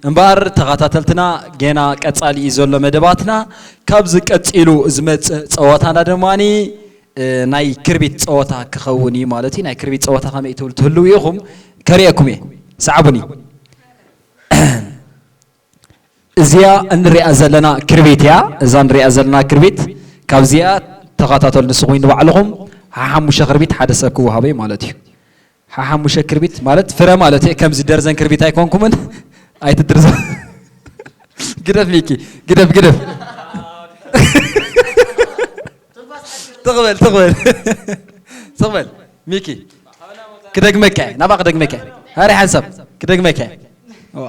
እምበኣር ተኸታተልትና፣ ጌና ቀጻሊ እዩ ዘሎ መደባትና። ካብዚ ቀጺሉ ዝመጽእ ጸወታና ድማ ናይ ክርቢት ጸወታ ክኸውን እዩ ማለት እዩ። ናይ ክርቢት ጸወታ ከመይ ትብሉ ትህልዉ ኢኹም፣ ከርእየኩም እየ። ሰዓቡኒ። እዚኣ እንሪኣ ዘለና ክርቢት እያ። እዛ እንሪኣ ዘለና ክርቢት፣ ካብዚኣ፣ ተኸታተሉ፣ ንስኹም ንባዕልኹም ሓሓሙሸ ክርቢት ሓደ ሰብ ክወሃቦ እዩ ማለት እዩ። ሓሓሙሸ ክርቢት ማለት ፍረ ማለት እየ። ከምዚ ደርዘን ክርቢት ኣይኮንኩምን፣ ኣይትድርዘ። ግደፍ ሚኪ፣ ግደፍ፣ ግደፍ። ትቕበል፣ ትቕበል። ትቕበል ሚኪ። ክደግመካ እየ፣ ናብኣ ክደግመካ እየ። ሃሪ ሓንሳብ ክደግመካ እየ። እዋ።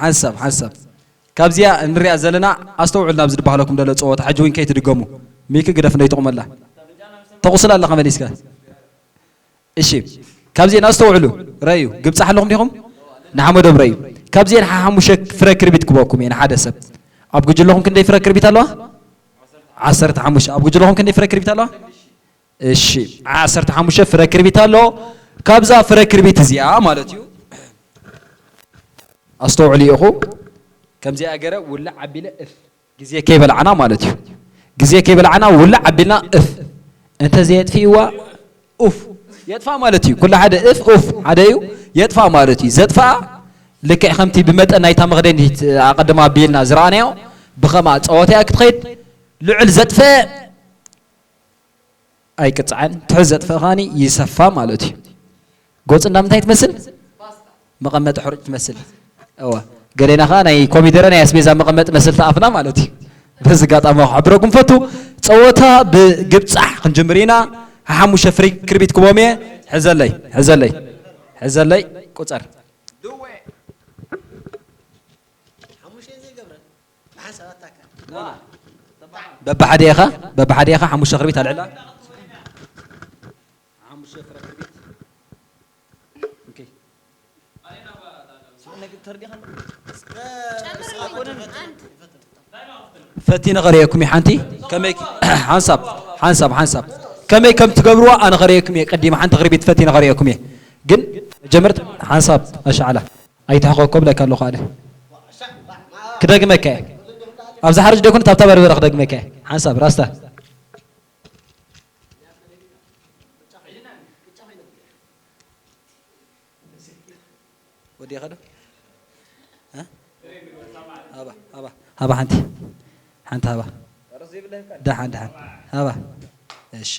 ሓንሳብ፣ ሓንሳብ። ካብዚኣ እንሪኣ ዘለና፣ ኣስተውዕሉ ናብዚ ድበሃለኩም ደሎ ጸወታ፣ ሕጂ እውን ከይትድገሙ። ሚኪ ግደፍ፣ እንደይትቑመላ። ተቑስል ኣለኻ መሊስካ። እሺ፣ ካብዚኤን ኣስተውዕሉ፣ ረእዩ። ግብጻሕ ኣለኹም ዲኹም? ንሓመዶም ረእዩ። ካብዚኤን ሓሙሽተ ፍረ ክርቢት ክበኩም እየ ንሓደ ሰብ። ኣብ ጉጅለኹም ክንደይ ፍረ ክርቢት ኣለዋ? ዓሰርተ ሓሙሽተ። ኣብ ጉጅለኹም ክንደይ ፍረ ክርቢት ኣለዋ? እሺ፣ ዓሰርተ ሓሙሽተ ፍረ ክርቢት ኣሎ። ካብዛ ፍረ ክርቢት እዚኣ ማለት እዩ። ኣስተውዕሉ ኢኹ። ከምዚኣ ገረ ውልዕ ኣቢለ እፍ። ግዜ ከይበላዕና ማለት እዩ። ግዜ ከይበላዕና ውልዕ ኣቢልና እፍ። እንተ ዘየጥፍእዋ ኡፍ። የጥፋእ ማለት እዩ። ኩሉ ሓደ እፍ ኡፍ ሓደ እዩ። የጥፋእ ማለት እዩ። ዘጥፋኣ ልክዕ ከምቲ ብመጠን ናይታ መኽደኒት ኣቐድማ ኣቢልና ዝረኣናዮ ብኸምኣ ጸወታ እያ ክትኸይድ። ልዑል ዘጥፈ ኣይቅጻዕን። ትሑት ዘጥፍእ ከኣኒ ይሰፋ ማለት እዩ። ጎጽ እንዳ ምንታይ ትመስል? መቐመጢ ሕሩጭ ትመስል። እወ። ገሌና ከኣ ናይ ኮሚደረ ናይ ኣስቤዛ መቐመጢ መስል ተኣፍና ማለት እዩ። በዚ ኣጋጣሚ ክሕብረኩም ፈቱ። ጸወታ ብግብጻሕ ክንጅምር ኢና። ሓሙሽተ ፍሪ ክርቢት ክቦም እየ። ሕዘለይ፣ ሕዘለይ፣ ሕዘለይ፣ ቁጸር። በብሓደ ኢኻ፣ በብሓደ ኢኻ ሓሙሽተ ክርቢት ኣልዕላ። ሓሙሽተ ፍረ ክርቢት። ኦኬ። ፈቲነ ከርእየኩም እየ ሓንቲ። ከመይ፣ ሓንሳብ፣ ሓንሳብ፣ ሓንሳብ። ከመይ ከም ትገብርዋ ኣነ ከርእየኩም እየ። ቀዲመ ሓንቲ ክርቢት ፈቲነ ከርእየኩም እየ። ግን መጀመርታ ሓንሳብ ኣሻዕላ። ኣይትሕኸኮ ብለካ ኣለኹ ኣነ። ክደግመካ እየ። ኣብዛ ሓርጭ ደይኮነ፣ ኣብታ በርበረ ክደግመካ እየ። ሓንሳብ ራስታ። ወዲኻ ዶ? እ? ሃባ፣ ሃባ፣ ሃባ ሓንቲ። ሓንቲ ሃባ። ደሓን፣ ደሓን። ሃባ። እሺ።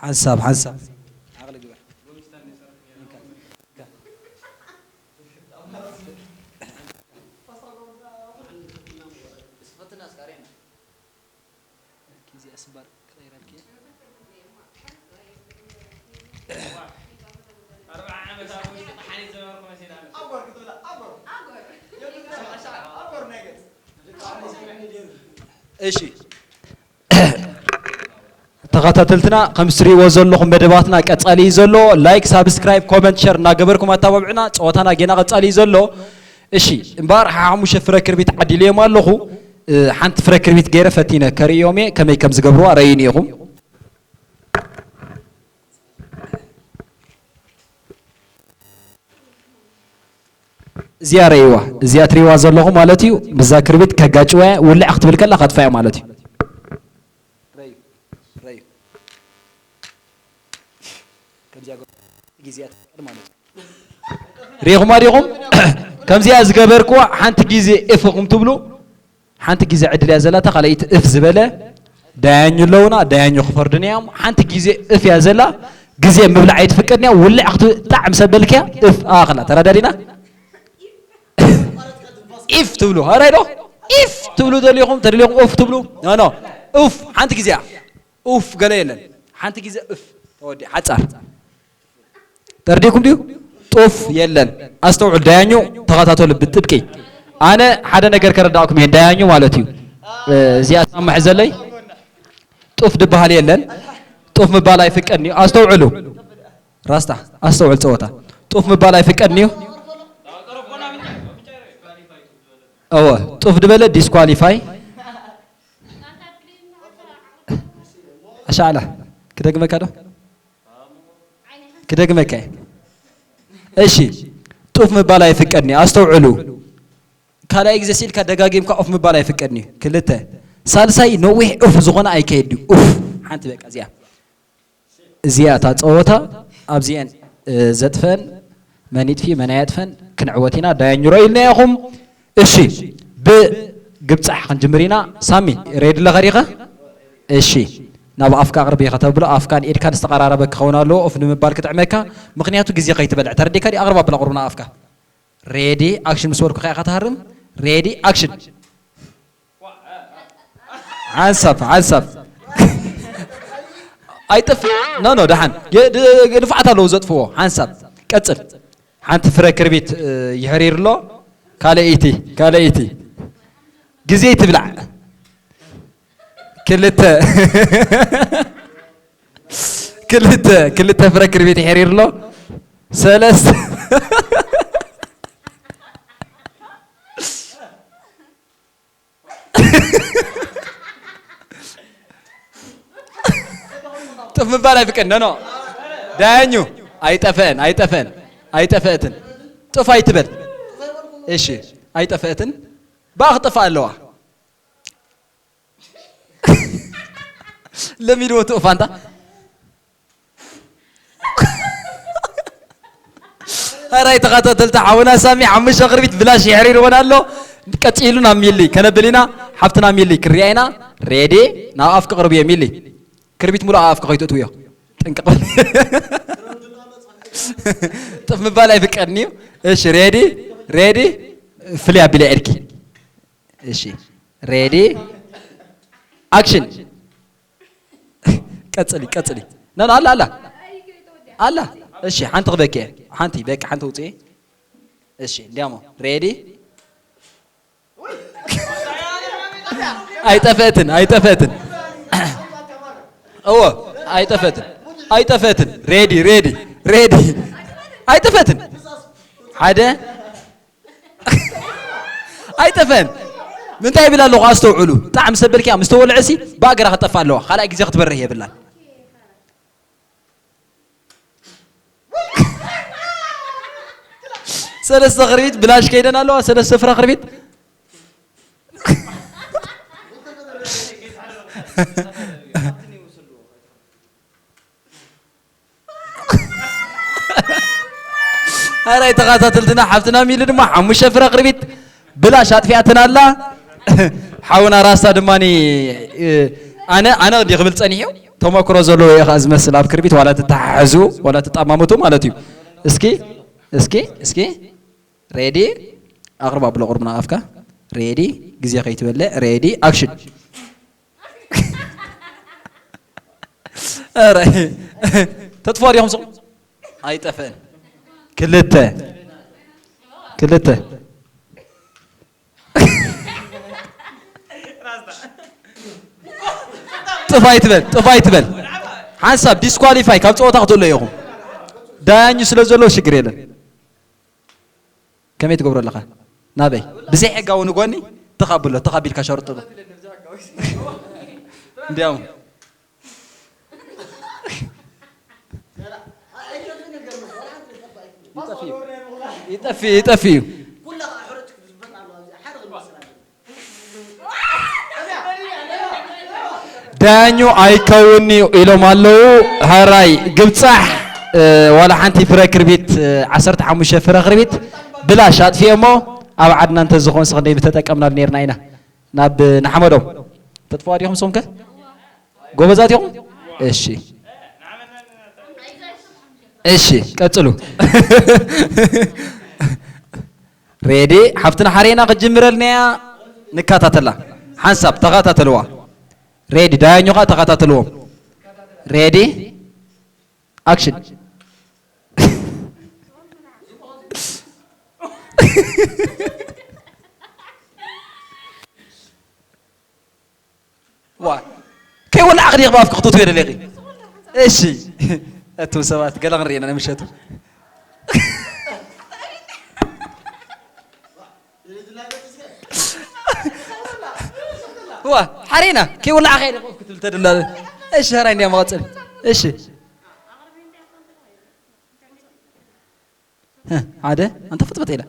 ሓንሳብ፣ ሓንሳብ። ዓቕሊ ግበር። እሺ፣ ተኸታተልትና፣ ከም እትሪእዎ ዘለኹም መደባትና ቀጻሊ እዩ ዘሎ። ላይክ፣ ሳብስክራይብ፣ ኮመንት፣ ሸር እናገበርኩም ኣተባብዑና። ጸወታና ጌና ቀጻሊ እዩ ዘሎ። እሺ፣ እምበኣር ሓሙሽተ ፍረ ክርቢት ዓዲለዮም ኣለኹ። እ፣ ሓንቲ ፍረ ክርቢት ገይረ ፈቲነ ከርእዮም እየ፣ ከመይ ከም ዝገብርዋ ረእዩኒ ኢኹም። እዚኣ ረእይዋ፣ እዚኣ ትሪእዋ ዘለኹም ማለት እዩ። ብዛ ክርቢት ከጋጭዋ እያ፣ ውልዕ ክትብል ከላ ከጥፋ እያ ማለት እዩ። ረእዩ፣ ረእዩ። ከምዚኣ ገ-፣ ግዜ እያ ትፍቀድ ማለት እዩ። ሪኢኹማ ዲኹም? ከምዚኣ ዝገበርክዋ ሓንቲ ግዜ እፍ ኢኹም ትብሉ። ሓንቲ ግዜ ዕድል እያ ዘላታ፣ ካልኣይቲ እፍ ዝበለ ዳያኙ ኣለውና፣ ዳያኙ ክፈርዱና እዮም። ሓንቲ ግዜ እፍ እያ ዘላ፣ ግዜ ምብላዕ ኣይትፍቀድን እያ። ውልዕ ክትብል ጣዕ ምስ ኣበልክያ እፍ ኣኽላ። ተረዳዲና? ኢፍ ትብሉ፣ ኣራይ ዶ? ኢፍ ትብሉ ደሊኹም፣ ተደሊኹም ኡፍ ትብሉ? ኖ፣ ኖ። ኡፍ፣ ሓንቲ ግዜ እያ። ኡፍ ገለ የለን። ሓንቲ ግዜ እፍ ተወዲኣ፣ ሓጻር። ተረዲእኩም ድዩ? ጡፍ የለን። ኣስተውዕሉ፣ ዳያኙ ተኸታተሉ ብጥብቂ። ኣነ ሓደ ነገር ከረዳእኩም እየ፣ ዳያኙ ማለት እዩ። እ፣ እዚኣ ሳማ ሕዘለይ። ጡፍ ድበሃል የለን። ጡፍ ምባል ኣይፍቀድን እዩ። ኣስተውዕሉ። ራስታ፣ ኣስተውዕል ጸወታ። ጡፍ ምባል ኣይፍቀድን እዩ። እወ፣ ጡፍ ድበለ ዲስኳሊፋይ። ኣሻዕላ። ደግመካ ዶ? ክደግመካ እየ። እሺ፣ ጡፍ ምባል ኣይፍቀድን እዩ። ኣስተውዕሉ። ካልኣይ ግዜ ሲልካ ደጋጊምካ ኦፍ ምባል ኣይፍቀድን እዩ። ክልተ። ሳልሳይ ነዊሕ ኡፍ ዝኾነ ኣይከይድ እዩ። ኡፍ። ሓንቲ በቃ እዚኣ። እዚኣ እታ ጸወታ ኣብዚኤን፣ እ፣ ዘጥፈን መን ይጥፊ መን ኣየጥፈን ክንዕወት ኢና። ዳያኝ ርኣዩልና ኢኹም። እሺ፣ ብግብጻሕ ክንጅምር ኢና። ሳሚ፣ ሬዲ ኣለኻ ዲኻ? እሺ፣ ናብ ኣፍካ ኣቕርቢ ከተብሎ ኣፍካን ኢድካን ዝተቐራረበ ክኸውን ኣለዎ። ኦፍ ንምባል ክጥዕመካ፣ ምኽንያቱ ግዜ ከይትበልዕ። ተረዲእካ ድዩ? ኣቕርብ ኣብል ኣቕርብ ናብ ኣፍካ። ሬዲ ኣክሽን ምስ በልኩ ከኣ ኢኻ ትሃርም። ሬዲ ኣክሽን። ሓንሳብ፣ ሓንሳብ። ኣይጠፍእ። ኖ፣ ኖ፣ ደሓን። የ-፣ ድ-፣ ንፉዓት ኣለዉ ዘጥፍዎ። ሓንሳብ። ቀጽል። ሓንቲ ፍረ ክርቢት፣ እ፣ ይሕሪር ኣሎ። ካልኣይቲ፣ ካልኣይቲ። ግዜ ትብላዕ። ክልተ። ክልተ፣ ክልተ ፍረ ክርቢት ይሕሪር ኣሎ። ሰለስተ። ጥፍ ምባል ኣይፍቀድ። ኖ፣ ኖ። ዳያኙ፣ ኣይጠፈአን፣ ኣይጠፈአን፣ ኣይጠፈአትን። ጥፍ ኣይትበል። እሺ፣ ኣይጠፈአትን። ብኣ ክጠፍእ ኣለዋ። ለሚድዎ ትኡፍ ኣንታ። ሕራይ ተኸታተልቲ፣ ሓውና ሳሚ ሓሙሽተ ክርቢት ብላሽ የሕሪርዎን ኣሎ። ቀጺሉ ናብ ሚሊ ከነብል ኢና። ሓፍትና ሚሊ ክርያ ኢና። ሬዲ፣ ናብ ኣፍኪ ቅርብዮ ሚሊ። ክርቢት ሙሉእ ኣብ ኣፍኪ ከይተእትውዮ። ጥንቅቕ በል። ጥፍ ምባል ኣይፍቀድን እዩ። እሺ፣ ሬዲ፣ ሬዲ። ፍልይ ኣቢለ ኤድኪ። እሺ፣ ሬዲ፣ ኣክሽን። ቀጽሊ፣ ቀጽሊ። ኖ፣ ኖ፣ ኣላ፣ ኣላ። ኣላ። እሺ፣ ሓንቲ ክበኪ እየ። ሓንቲ፣ በቂ ሓንቲ ውጽኢ። እሺ፣ እንዲያሞ፣ ሬዲ። ኣይጠፈእትን፣ ኣይጠፈእትን። እዎ፣ ኣይጠፈእትን። ኣይጠፈእትን። ሬዲ፣ ሬዲ፣ ሬዲ። ኣይጠፈእትን። ሓደ። ኣይጠፈን። ምንታይ ይብል ኣለኹ? ኣስተውዕሉ። ጣዕሚ ሰበልኪያ ምስ ተወልዐሲ ብኣገራ ክጠፍእ ኣለዋ። ካልኣይ ግዜ ክትበርህ የብላን። ሰለስተ ክርቢት ብላሽ ከይደን ኣለዋ። ሰለስተ ፍረ ክርቢት። ኣራይ ተኸታተልትና፣ ሓፍትና ሚሊ ድማ ሓሙሽተ ፍረ ክርቢት ብላሽ ኣጥፊኣትና ኣላ። ሓውና ራስታ ድማ ኣነ ኣነ እንዲ ክብል ጸኒሑ፣ ተመክሮ ዘለዎ እየ ከኣ ዝመስል ኣብ ክርቢት፣ ዋላ ትተሓሕዙ ዋላ ትጠማምቱ ማለት እዩ። እስኪ እስኪ እስኪ ሬዲ ኣቕርብ ኣብሎ ቁርብና ኣፍካ። ሬዲ ግዜ ከይትበልዕ። ሬዲ ኣክሽን። ኧረ ተጥፍኦ ዲኹም ስቕ? ኣይጠፍእን። ክልተ ክልተ። ጥፍ ኣይትበል፣ ጥፍ ኣይትበል። ሓንሳብ ዲስኳሊፋይ ካብ ፀወታ ክትእሎ ኢኹም። ዳያኙ ስለ ዘሎ ሽግር የለን። ከመይ ትገብሮ ኣለኻ? ናበይ? ብዘይ ሕጋዊ ንጎኒ ተኻብሎ፣ ተኻቢልካ ሸርጥሎ። እንዲያውም ይጠፍእ፣ ይጠፍእ እዩ። ዳያኙ ኣይከውን እዩ ኢሎም ኣለዉ። ሃራይ ግብጻሕ፣ እ፣ ዋላ ሓንቲ ፍረ ክርቢት፣ እ፣ ዓሰርተ ሓሙሽተ ፍረ ክርቢት ብላሽ ኣጥፊኦሞ። ኣብ ዓድና እንተዝኾንስ ክንደይ ምተጠቀምናሉ ኔርና ኢና። ናብ ንሓመዶም። ተጥፍዋ ዲኹም ሶምከ? ጎበዛት ኢኹም? እሺ። እሺ፣ ቀጽሉ። ሬዲ፣ ሓፍትና ሓሬና ክትጅምረልና እያ። ንከታተላ። ሓንሳብ ተኸታተልዋ። ሬዲ፣ ዳያኞ ኸኣ ተኸታተልዎም። ሬዲ፣ ኣክሽን። ዋ፣ ከይወላዕኺ ዲኺ ብኣፍኪ ክትእትዊ ደሊኺ? እሺ። ኣቱም ሰባት፣ ገለ ክንርኢ ኢና ንምሸቱ። ዋ፣ ሓሬና፣ ከይወላዕኺ ዲኺ ክትብል ተድላ። እሺ፣ ሕራይ እንዲያ መቐጽል። እሺ። እ፣ ሓደ፣ ኣንተ ፍጥፍጥ ኢለ።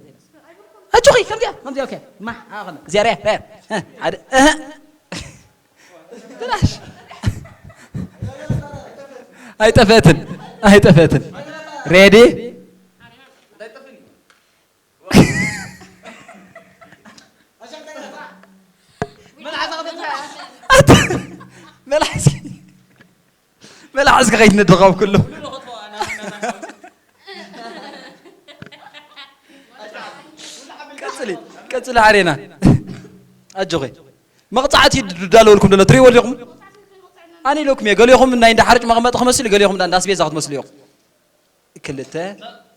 ኣጆኺ፣ ከምዚኣ፣ ከምዚኣ፣ ኦኬ። ማ፣ ኣኸለ፣ እዚኣ ርያ፣ ርያ። እ፣ ሓደ፣ እህ። ብላሽ። ኣይጠፈትን፣ ኣይጠፈትን። ሬዲ? ኣታ፣ መልሓስኪ፣ መልሓስኪ ከይትነድቕ ኣብ ኩሉ። ቀጽሊ፣ ቀጽሊ ሓሬና። ኣጆኺ። መቕጻዕቲ ይዳለወልኩም ደሎ፣ ትርእይዎ ኣለኹም? ኣነ ኢለኩም እየ፣ ገሊኹም ናይ እንዳ ሓርጭ መቐመጢ ክመስል፣ ገሊኹም እንዳ ኣስቤዛ ክትመስሉ ኢኹም። ክልተ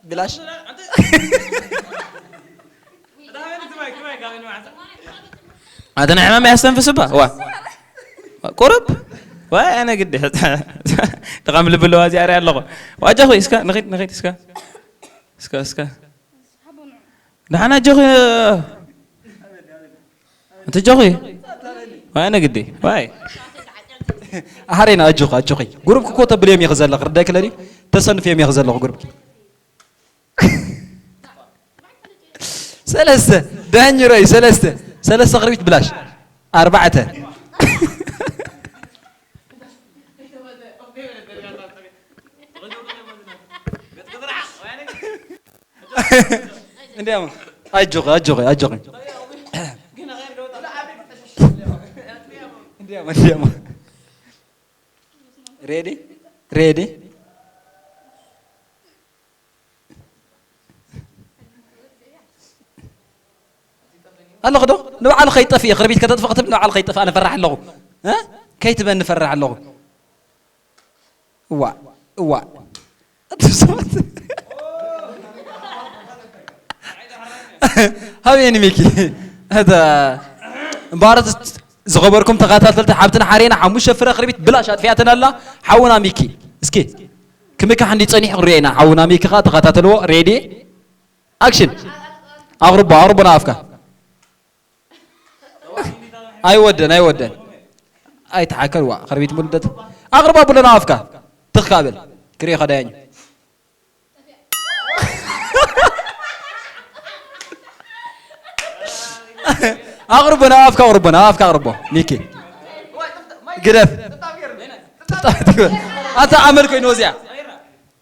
ብላሽ። ኣንተ ናይ ሕማም ኣስተንፍስ እባ። ዋ። ቁሩብ። ዋይ፣ ኣነ ግዲ። ድኻም ልቢ ኣለዋ እዚኣ ሪኣ ኣለኹ። ዋጃኹ፣ እስከ፣ ንኺድ፣ ንኺድ፣ እስከ። እስከ፣ እስከ። ደሓን ኣጆኺ። ኣጆኺ። ዋይ፣ ኣነ ግዲ። ዋይ። ኣሕሬና፣ ኣጆኺ፣ ኣጆኺ። ጉሩብኪ እኮ ተብልዮም ኢኺ ዘለኺ። ርዳይ ክለሊ፣ ተሰንፍዮም ኢኺ ዘለኹ ጉሩብኪ። ሰለስተ። ዳኝ ረይ፣ ሰለስተ። ሰለስተ ክርቢት ብላሽ። ኣርባዕተ። እንዲያማ፣ ኣጆኺ፣ ኣጆኺ፣ ኣጆኺ። እንዲያማ፣ እንዲያማ። ሬዲ? ሬዲ? ኣለኹ ዶ? ንባዕሉ ከይጠፍእ እየ። ክርቢት ከተጥፍእ ክትብል ንባዕሉ ከይጠፍእ ኣነ ፈራሕ ኣለኹ። እ? ከይትበኒ ፈራሕ ኣለኹ። እዋእ፣ እዋእ። ኣቱም ሰባት። ሃበየኒ ሚኪ። እታ እምበኣር ዝኸበርኩም ተኸታተልቲ ሓብትና ሓሬና ሓሙሽተ ፍረ ክርቢት ብላሽ ኣጥፊኣትና ኣላ። ሓውና ሚኪ። እስኪ ክምካሕ እንዲ ጸኒሑ ክንሪኦ ኢና። ሓውና ሚኪ ኸኣ ተኸታተልዎ። ሬዲ? ኣክሽን። ኣቕርቦ፣ ኣቕርቦ ንኣፍካ። ኣይወደን፣ ኣይወደን። ኣይተሓከል ዋ፣ ከርቢት ሙሉ ደት-፣ ኣቕርባ ብሎ ንኣፍካ። ትኽ ካብል። ክሪኦ ከዳያኝ። ኣቕርቦ ንኣፍካ፣ ኣቕርቦ ንኣፍካ፣ ኣቕርቦ። ሚኪ። ግደፍ። ጥብጣብ ትግበር። ኣታ ኣመል ኮይኑ ወዚያ።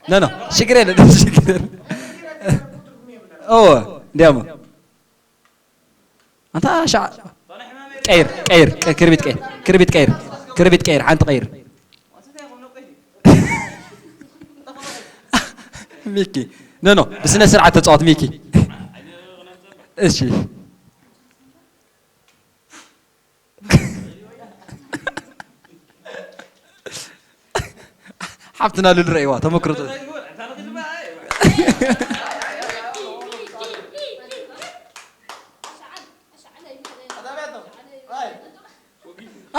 ኖ፣ ኖ፣ ሽግር የለን፣ ሽግር የለን። ኦ፣ እንዲያሞ። ኣንታ ሻዕ-፣ ቀይር፣ ቀይር፣ ቀ-፣ ክርቢት ቀይር፣ ክርቢት ቀይር፣ ክርቢት ቀይር፣ ሓንቲ ቀይር። ሚኪ፣ ኖ፣ ኖ፣ ብስነ ስርዓት ተጻወት ሚኪ። እሺ። ሓብትና ሉል ረእይዋ ተመክሮ ተ-፣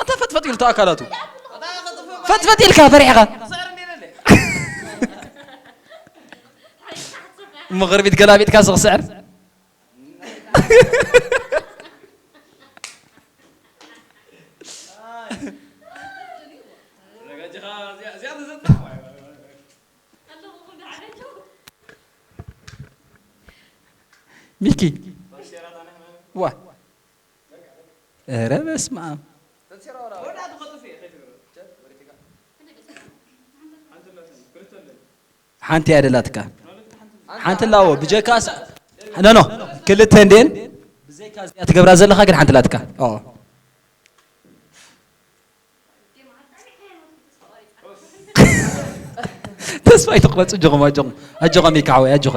ኣታ ፈጥፈጥ ኢሉ ኣካላቱ። ፈጥፈጥ ኢልካ ፈሪሕኻ። እሞ ቅርቢት ገላቢጥካ ስኽስዕር። ሚኪ ዋ፣ ኧረ በስመ ኣብ። ሓንቲ እያ ደላትካ። ሓንቲ ኣላዎ ብጀካ ስ-፣ ኖ፣ ኖ፣ ክልተ እንዴን ብዘይካ እዚኣ ትገብራ ዘለኻ ግን ሓንቲ ኣላትካ። ኦ። ተስፋ ኣይትቑረጽ፣ ኣጆኹም፣ ኣጆኹም፣ ኣጆኻ ሚካ ሓወይ፣ ኣጆኻ።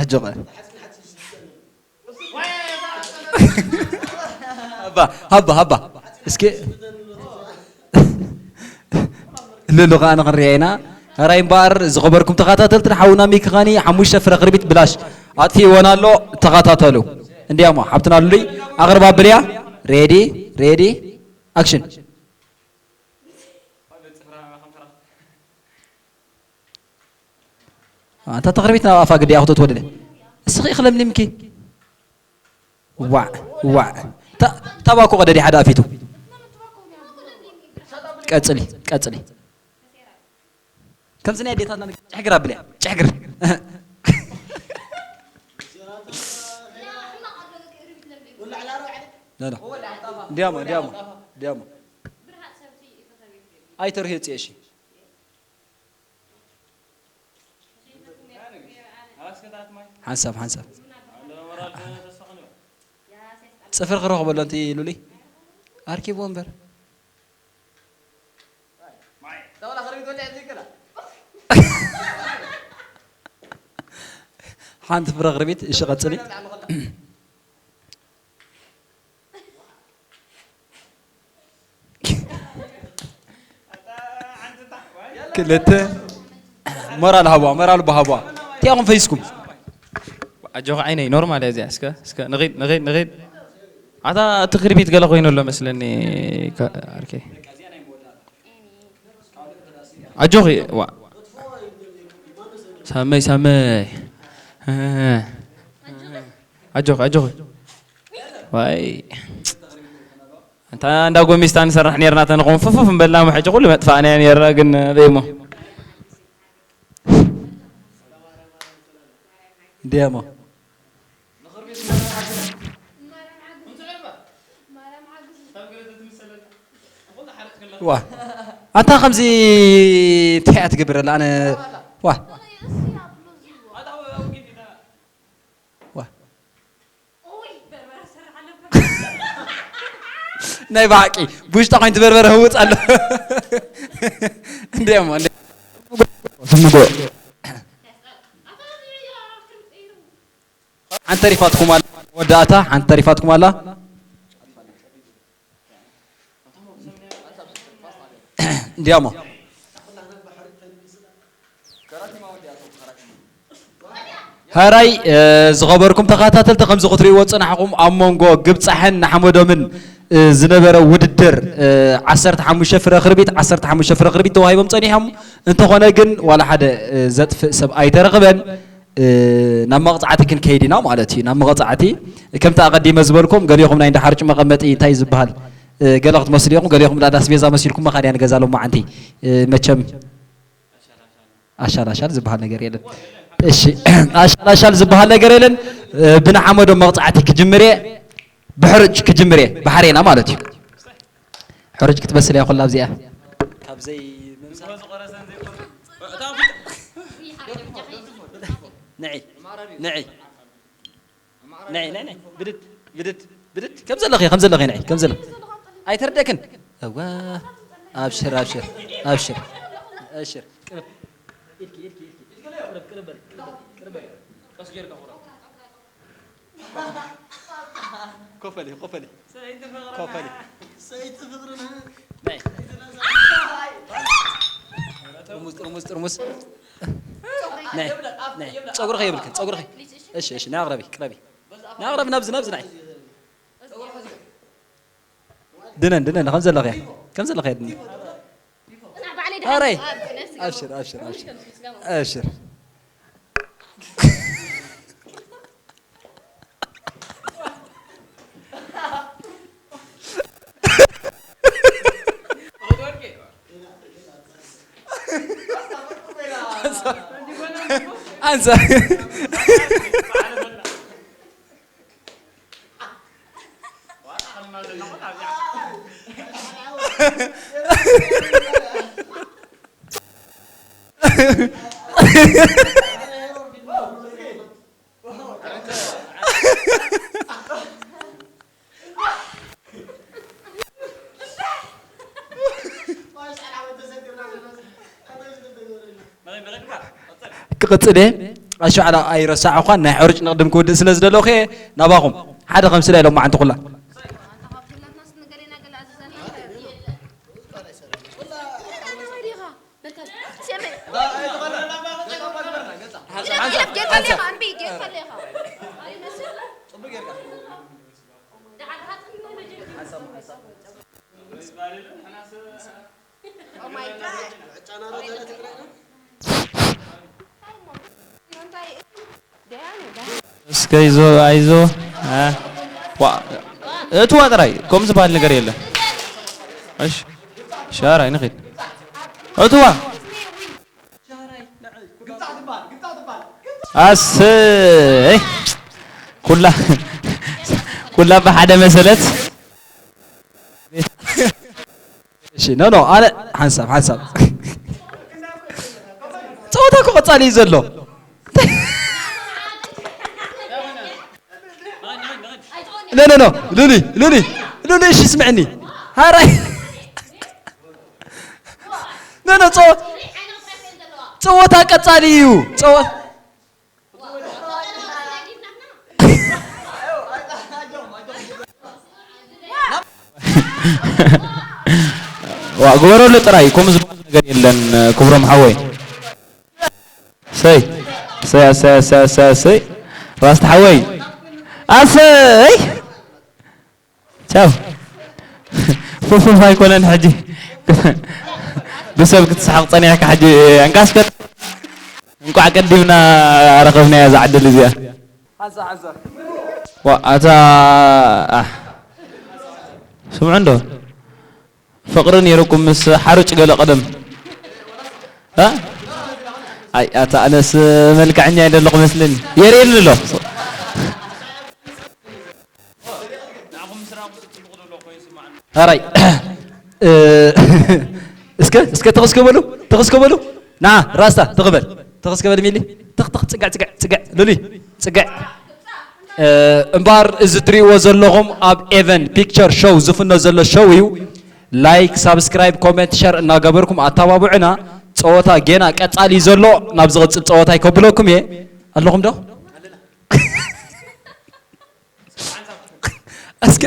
ኣጆኻ። ሃባ፣ ሃባ፣ ሃባ። እስኪ ሉሉ ከኣ ንኽንሪኣ ኢና። ሕራይ እምበኣር ዝኸበርኩም ተኸታተልትን ሓውና ሚኪ ኸኒ ሓሙሽተ ፍረ ክርቢት ብላሽ ኣጥፊእወን ኣሎ። ተኸታተሉ። እንዲያሞ ሓብትና ሉሉይ ኣቕርባ ብልያ። ሬዲ፣ ሬዲ፣ ኣክሽን። ኣንታ ተኽርቢት ናብ ኣፋ ግዲ ኣኽቶ ትወደደ። እስኺ እኽለምሊምኪ። ዋዕ፣ ዋዕ። ታ-፣ ታባኮ ቀደዲ ሓደ ኣፊቱ። ቀጽሊ፣ ቀጽሊ። ከምዚ ናይ ኣዴታትና ነገር ጭሕግር ኣብልያ፣ ጭሕግር። ላ፣ ላ። እንዲያሞ፣ እንዲያሞ፣ እንዲያሞ። ኣይተርህዮ ጽየ፣ እሺ። ሓንሳብ፣ ሓንሳብ። ጽፍሪ ክረኽበሉ ኣንቲ ሉሊ። ኣርኪብዎ እምበር። ሓንቲ ፍረ ክርቢት፣ እሺ፣ ቀጽሊ። ክልተ። ሞራል ሃቧ፣ ሞራል እባ ሃቧ። እንታይ ኢኹም ፈይስኩም? ኣጆኻ ዓይነይ፣ ኖርማል እያ እዚኣ። እስከ፣ እስከ፣ ንኺድ፣ ንኺድ፣ ንኺድ። ኣታ እቲ ክርቢት ገለ ኮይኑ ኣሎ መስለኒ፣ ከ-፣ ኣርከይ። ኣጆኺ፣ ዋ። ሳመይ፣ ሳመይ። ኣጆኺ፣ ኣጆኺ። ዋይ። እንታ እንዳ ጎሚስታ ንሰርሕ ኔርና፣ ተንቆም ፍፍፍ እምበልና፣ ሕጂ ኩሉ መጥፋእናዮ ኔርና፣ ግን ደይሞ። እንዲያሞ። ዋ። ኣንታ ከምዚ እንታይ እያ ትገብር ኣላ? ኣነ ዋ። ዋ። ናይ ብሓቂ ብውሽጣ ኮይን ትበርበረ ህውፅ ኣሎ። እንዲያሞ፣ እንዲያሞ። ስምጎ። ሓንቲ ተሪፋትኩም ኣላ፣ መወዳእታ ሓንቲ ተሪፋትኩም ኣላ። እንዲያሞ። ሕራይ፣ እ፣ ዝኸበርኩም ተኸታተልቲ፣ ከምዚ ክትርእይዎ ዝጸናሕኹም፣ ኣብ መንጎ ግብጻሕን ንሓመዶምን፣ እ፣ ዝነበረ ውድድር፣ እ፣ ዓሰርተ ሓሙሽተ ፍረ ክርቢት፣ ዓሰርተ ሓሙሽተ ፍረ ክርቢት ተዋሂቦም ጸኒሖም። እንተኾነ ግን፣ ዋላ ሓደ፣ እ፣ ዘጥፍእ ሰብ ኣይተረኽበን። እ፣ ናብ መቕጻዕቲ ክንከይድ ኢና ማለት እዩ። ናብ መቕጻዕቲ፣ ከምቲ ኣቐዲመ ዝበልኩም፣ ገሊኹም ናይ እንዳ ሓርጭ መቐመጢ እንታይ ዝበሃል፣ እ፣ ገለ ክትመስሉ ኢኹም፣ ገሊኹም እንዳ ኣስቤዛ መሲልኩም መኻድያ ንገዛ ሎማዓንቲ። እ፣ መቸም ኣሻላሻል ዝበሃል ነገር የለን። እሺ፣ ኣሻላሻል ዝበሃል ነገር የለን። እ፣ ብንሓመዶ መቕጻዕቲ ክጅምር እየ። ብሕርጭ ክጅምር እየ። ብሓሬና ማለት እዩ። ሕርጭ ክትበስል እያ ኩላ ኣብዚኣ። ካብ ዘይምምሳል። ንዒ፣ ንዒ። ናይ፣ ናይ፣ ናይ። ብድድ፣ ብድድ፣ ብድድ። ከም ዘለኺ፣ ከም ዘለኺ፣ ናይ፣ ከም ዘለኺ። ኣይተርደክን። እዋ። ኣብሽር፣ ኣብሽር፣ ኣብሽር። ኣብሽር። ቅርብ። ኢድኪ፣ ኢድኪ፣ ኢድኪ። ቅርብ፣ ቅርብ በል፣ ቅርብ በል፣ ቅርብ በል። ቀስ ጌርካ ቁረብ። ኮፈሊ፣ ኮፈሊ። ሰይቲ ፍቕርና። ኮፈሊ። ሰይቲ ፍቕርና። ናይ። ጥርሙዝ፣ ጥርሙዝ፣ ጥርሙዝ። ናይ፣ ናይ። ጸጉሪ ከየብልክን፣ ጸጉሪ ከይ-፣ እሺ፣ እሺ፣ ናይ ኣቕረቢ፣ ቅረቢ። ናይ ኣቕረቢ፣ ናብዚ፣ ናብዚ፣ ናይ። ድነን፣ ድነን፣ ከም ዘለኽያ፣ ከም ዘለኽያ ድነን። ኣረ፣ ኣብሽር፣ ኣብሽር፣ ኣብሽር። ኣብሽር። ኣንሳ። ክቕጽል እየ። ኣሸዓላ ኣይረሳዕኳን፣ ናይ ሕርጭ ንቕድም ክውድእ ስለ ዝደለኹ እየ ናባኹም። ሓደ ከምስላ ኢሎም መዓንቲ ኩላ። እስከ ይዞ፣ ኣይዞ። እ፣ ዋ፣ እትዋ ጥራይ፣ ከምኡ ዝበሃል ነገር የለን። እሺ። ሻራይ ንኺድ። እትዋ። ኣሰይ። ኩላ፣ ኩላ ብሓደ መሰለት። እሺ፣ ኖ፣ ኖ፣ ኣነ ሓንሳብ፣ ሓንሳብ። ጸወታ እኮ ቀጻሊ እዩ ዘሎ። ኖ፣ ኖ፣ ኖ፣ ሉሊ፣ ሉሊ፣ ሉሊ፣ እሺ፣ ስምዕኒ። ሃራይ። ኖ፣ ኖ፣ ጸወ-፣ ጸወታ ቀጻሊ እዩ። ጸወ-፣ ዋ፣ ግበረሉ ጥራይ፣ ከምኡ ዝበሃል ነገር የለን፣ ክብሮም ሓወይ። ሰይ፣ ሰይ፣ ሰይ፣ ሰይ፣ ሰይ፣ ሰይ። ራስታ ሓወይ። ኣሰይ! ቻው። ፉፉፍ ኣይኮነን ሕጂ። ብሰብ ክትስሓቕ ጸኒሕካ ሕጂ፣ እንቃስከ እንቋዕ ቀዲምና ረኸብናያ እዛ ዕድል እዚኣ። ሓንሳ፣ ሓንሳ። ዋ፣ ኣታ፣ ኣሕ። ስምዑ እንዶ። ፍቕሪ ነይሩኩም ምስ ሓሩጭ ገለ ቀደም። እ? ኣይ፣ ኣታ ኣነስ መልክዐኛ ኣይደለኹ መስለኒ። የርእየኒ ኣሎ። ኣራይ። እ፣ እስከ፣ እስከ ተኸስከ በሉ፣ ተኸስከ በሉ። ና፣ ራስታ፣ ተኸበል። ተኸስከ በል ሚሊ። ተኽ፣ ተኽ፣ ጽግዕ፣ ጽግዕ፣ ጽግዕ። ሉሊ፣ ጽግዕ። እ፣ እምበኣር እዚ ትሪእዎ ዘለኹም ኣብ ኤቨን ፒክቸር ሾው ዝፍኖ ዘሎ ሾው እዩ። ላይክ፣ ሳብስክራይብ፣ ኮመንት፣ ሸር እናገበርኩም ኣተባብዑና። ጸወታ ጌና ቀጻሊ እዩ ዘሎ። ናብ ዝቕጽል ጸወታይ ከብለኩም እየ። ኣለኹም ዶ? እስከ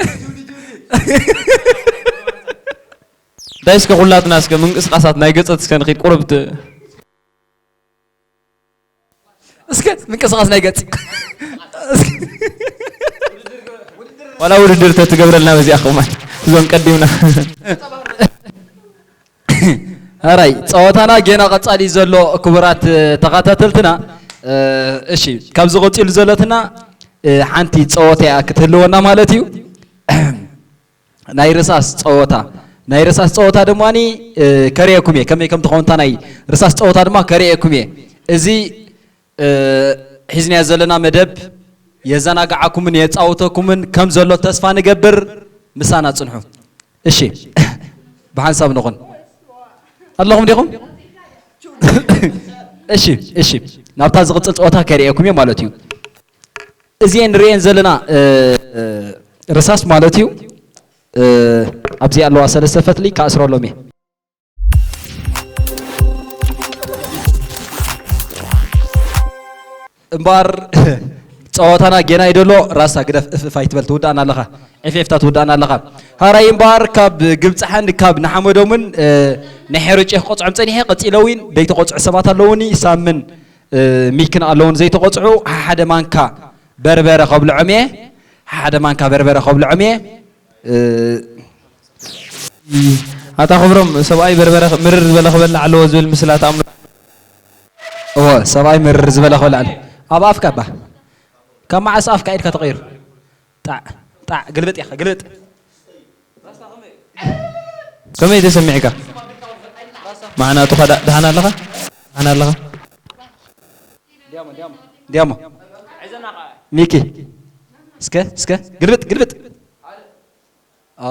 እንታይ እስከ ኩላትና እስከ ምንቅስቃሳት ናይ ገጸት እስከ ንኺድ ቁርብ ት-፣ እስከ ምንቅስቃስ ናይ ገጽ። እስከ ዋላ ውድድር ተትገብረልና በዚኣ ከማን እዞም ቀዲምና። ኣራይ ጸወታና ጌና ቀጻሊ ዘሎ ክቡራት ተኸታተልትና፣ እ፣ እሺ ካብዚ ቀጺሉ ዘለትና፣ እ፣ ሓንቲ ጸወታ እያ ክትህልወና ማለት እዩ። ናይ ርሳስ ጸወታ፣ ናይ ርሳስ ጸወታ ድማኒ፣ እ፣ ከርእየኩም እየ። ከመይ ከም ትኸውን እታ ናይ ርሳስ ጸወታ ድማ ከርእየኩም እየ። እዚ፣ እ፣ ሒዝናዮ ዘለና መደብ የዘናግዓኩምን የጻውተኩምን ከም ዘሎ ተስፋ ንገብር። ምሳና ጽንሑ። እሺ፣ ብሓንሳብ ንኹን። ኣለኹም ዲኹም? እሺ፣ እሺ። ናብታ ዝቕጽል ጸወታ ከርእየኩም እየ ማለት እዩ። እዚኤን ንርእየን ዘለና፣ እ፣ ርሳስ ማለት እዩ። እ፣ ኣብዚ ኣለዋ ሰለስተ ፈትሊ ክኣስረሎም እየ። እምበኣር ጸወታና ጌና እዩ ደሎ። ራሳ ግደፍ፣ እፍ እፍ ኣይትበል፣ ትውድኣና ኣለኻ። ዒፍ ዒፍታ ትውድኣና ኣለኻ። ሃራይ እምበኣር ካብ ግብጽሓን ካብ ንሓመዶምን፣ እ፣ ናይ ሄሮጭ ክቆጽዖም ጸኒሐ፣ ቀጺለ እውን ደይተቆጽዑ ሰባት ኣለውኒ። ሳምን፣ እ፣ ሚክን ኣለውን ዘይተቆጽዑ። ሓደ ማንካ በርበረ ከብልዖም እየ። ሓደ ማንካ በርበረ ከብልዖም እየ። እ፣ ኣታ ክብሮም፣ ሰብኣይ በርበረ ምርር ዝበለ ክበልዕ ኣለዎ ዝብል ምስላ ተኣምኖ። እወ፣ ሰብኣይ ምርር ዝበለ ክበልዕ ኣለ። ኣብ ኣፍካ እባ። ካብ መዓስ ኣፍካ ኢድካ ተቐይሩ? ጣዕ፣ ጣዕ፣ ግልብጥ ኢኻ፣ ግልብጥ። ከመይ ተሰሚዕካ? ማዕናቱ ኸዳ-፣ ደሓን ኣለኻ? ደሓን ኣለኻ? ዲያሞ፣ ሚኪ፣ እስከ፣ እስከ፣ ግልብጥ፣ ግልብጥ።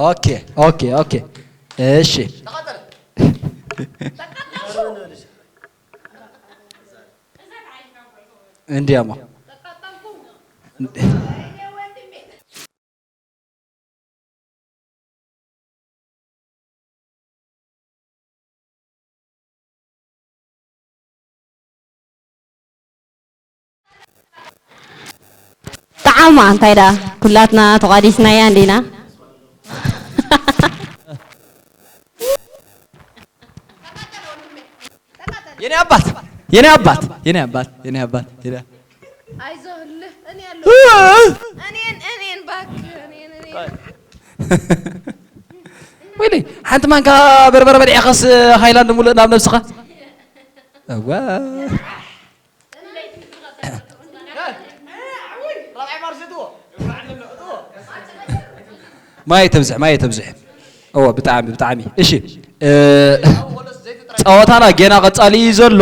ኦኬ፣ ኦኬ፣ ኦኬ። እሺ። እንዲያማ። ጠዓማ እንታይ ደኣ ኩላትና ተቋዲስናያ እንዲና። የኔ አባት፣ የኔ አባት፣ የኔ አባት፣ የኔ አባት፣ የኔ አይዞህ እልህ፣ እኔ ያለሁ። እኔን፣ እኔን እባክህ፣ እኔን፣ እኔን። ወይኔ፣ ሓንቲ ማንካ በርበረ በሊዕኻስ ሃይላንድ ሙሉእ ናብ ነብስኻ። እዋ። ማይ ተብዝሕ፣ ማይ ተብዝሕ። እወ፣ ብጣዕሚ፣ ብጣዕሚ። እሺ፣ እ፣ ጸወታና ጌና ቀጻሊ እዩ ዘሎ።